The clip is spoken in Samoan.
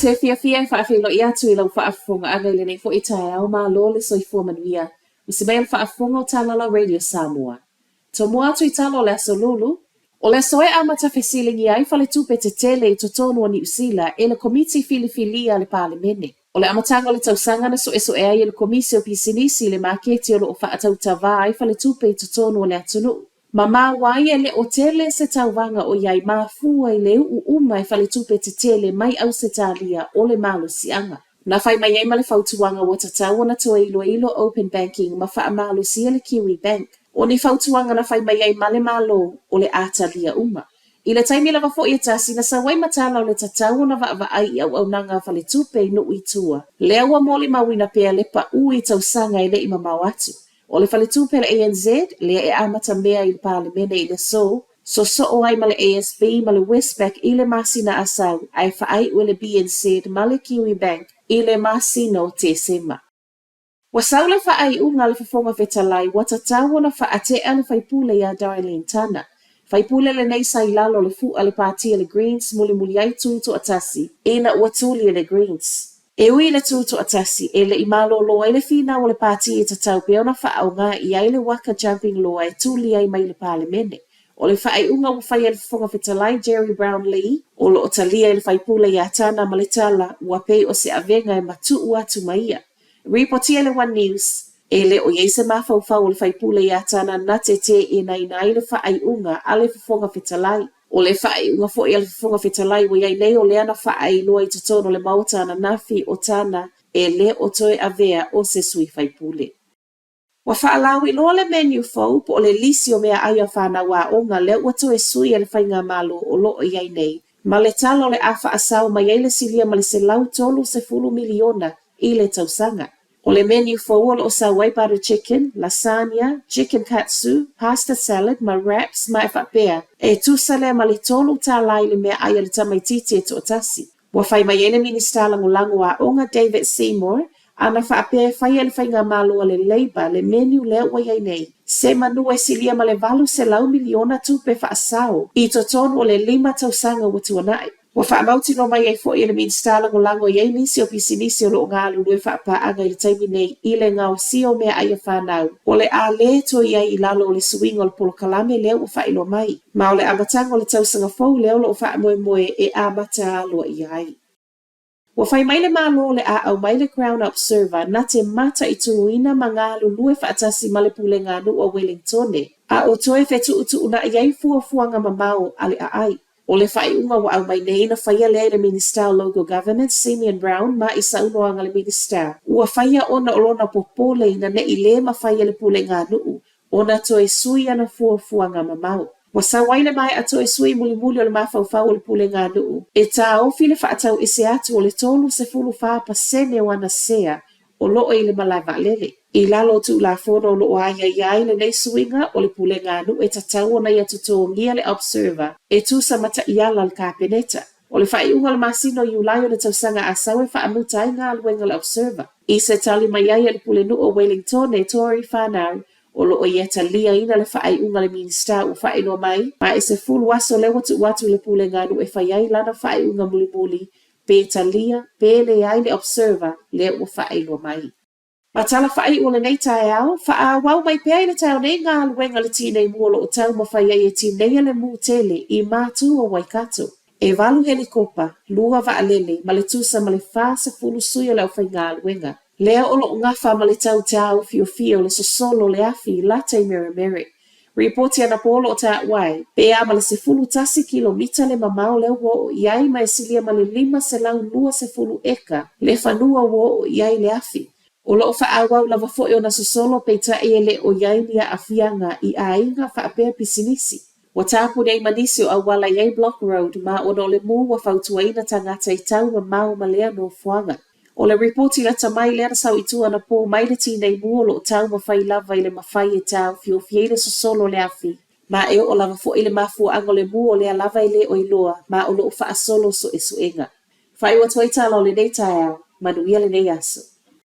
te fiafia e faafeiloai atu i lau faafofogaaga i lenei foi taeao, malo le soifua manuia. Usi mai a le faafofoga o Talala Radio Samoa. Tomua atu i tala o le Aso Lulu, o le aso e amata fesiligia ai faletupe tetele i totonu o Niu Sila e le Komiti Filifilia a le Palemene. O le amataga o le tausaga na suesue'e ai e le Komisi o Pisinisi le maketi o lo o faatautavā ai faletupe i totonu o le atunuu. Ma maua ai e le o tele se tauvaga o i ai mafua i le u'u uma e faletupe tetele mai Ausetalia o le malosiaga. Na fai mai ai ma le fautuaga ua tatau ona toe iloilo Open Banking ma faamalosia le Kiwi Bank. O ni fautuaga na fai mai ai ma le Malo o le a talia uma. I le taimi lava foi e tasi na sau ai ma tala o le tatau ona vaavaai i auaunaga a faletupe i nuu i tua, lea ua molimauina pea le paʻu i tausaga e le i mamao atu. O le faletupe a le ANZ, lea e amatamea i le Palemene i le aso, sosoo ai ma le ASB ma le Westpac i le masina Asau ae faaiu e le BNZ ma le Kiwibank i le masina o Tesema. Ua sau le faaiuga a le Fofoga Fetalai ua tatau ona faatea le faipule ia Darlene Tana. Faipule lenei sa i lalo o le fu'a le pāti a le Greens mulimuli ai tu toatasi ina ua tuli e le Greens. E ui i le tu toatasi, e le i malolo ai le finau o le pāti e tatau pea ona faaaoga i ai le waka jumping law e tuli ai mai le Palemene. O le faaiuga ua faia e le Fofoga Fetalai Gerry Brownlee, o lo o talia e le faipule ia Tana ma le tala ua pei o se avega e matu'u atu ma ia. Ripotia e le One News, e le o i ai se mafaufau o le faipule ia Tana na te teenaina ai le faaiuga a le Fofoga Fetalai. O le faaiuga foi a le Fofoga Fetalai ua i ai nei o lea na faaailoa i totonu o le Maota ananafi o Tana e le o toe avea o se sui faipule. Ua faalauiloa le menu fou po o le lisi o meaai a fanau aoga lea ua toe sui e le faigamalo o lo o i ai nei ma le tala o le a faasao mai ai le silia ma le $130 miliona i le tausaga. O le menu fou o lo o sau ai butter chicken, lasagna, chicken katsu, pasta salad ma wraps ma e faapea, e tusa lea ma le $3 i le meaai a le tamaitiiti e toatasi. Ua fai mai ai le Minisita Lagolago Aoga David Seymour, ana faapea e faia e le faigamalo a le Labour le menu lea ua i ai nei, se manu e silia ma le $800 miliona tupe faasao i totonu o le lima tausaga ua tuanai. Ua faamautinoa mai ai foi e le Minisita Lagolago e i ai nisi o pisinisi o lo o galulue faapaaga i le taimi nei i le gaosia o meaai a fanau o le a le toe i ai i lalo o le suiga o le polokalame lea ua faailoa mai. Ma o le amataga o le tausaga fou lea o lo o faamoemoe e amata aloaia ai. Ua fai mai le Malo o le a aumai le Crown Observer na te mataituina ma galulue faatasi ma le Puleganuu o Welingtone, a o toe fetuutuunai ai fuafuaga mamao a le aai. O le faaiuga ua aumai nei na faia lea e le Minisita o Local Government, Simeon Brown, ma i saunoaga a le Minisita, ua faia ona o lona popole ina ne i le mafai e le Puleganuu ona toe sui ana fuafuaga mamao. Ua sau ai le maea toe sui mulimuli o le mafaufau o le puleganuu e taofi le faatau ese atu o le 34% o ana sea o lo o i le malae vaalele. I lalo o Tulafono o lo o aiaia ai lenei suiga o le puleganuu e tatau ona ia totogia le Observer e tusa ma taiala a le Kapeneta. O le faaiuga o le masina o Iulai o le tausaga a sau e faamuta ai galuega a le Observer. I se tali mai ai a le Pulenuu o Wellingtone, Tory Whanau, o lo o ia taliaina le faaiuga a le Minisita ua faailoa mai, ma e 10 aso lea ua tuu atu i le Puleganuu e fai ai lana faaiuga mulimuli pe talia pe leai le Observer lea ua faailoa mai. Ma tala faaiu o lenei taeao, faaauau mai pea i le taeao nei galuega a le tinei mu o lo o taumafai ai e tineia le mu tele i Matu o Waikato. E walu helikopa, lua vaalele ma le tusa ma le 40 sui o le aufaigaluega. Lea o lo o gafa ma le tau tāofiofia o le sosolo o le afi i lata i Meremere. Ripoti anapo o lo o taua ai, pe a ma le 11 kilomita le mamao lea ua oo i ai ma e silia ma le 520 eka le fanua ua oo i ai le afi. O lo o faaauau lava foi ona sosolo peitai e le o i ai ni aafiaga i aiga faapea pisinisi. Ua tapuni ai ma nisi o auala i ai Block Road ma ona o le mu ua fautuaina tagata i tau mamao ma lea nofoaga. O le ripoti lata mai lea na sau i tua anapo mai le tinei mu o lo o taumafai lava i le mafai e taofiofi ai le sosolo o le afi, ma e oo lava foi le mafuaaga o le mu o lea lava e le o iloa, ma o lo o faasolo suesuega. Faaiu atu ai tala o lenei taeao. Manuia lenei aso.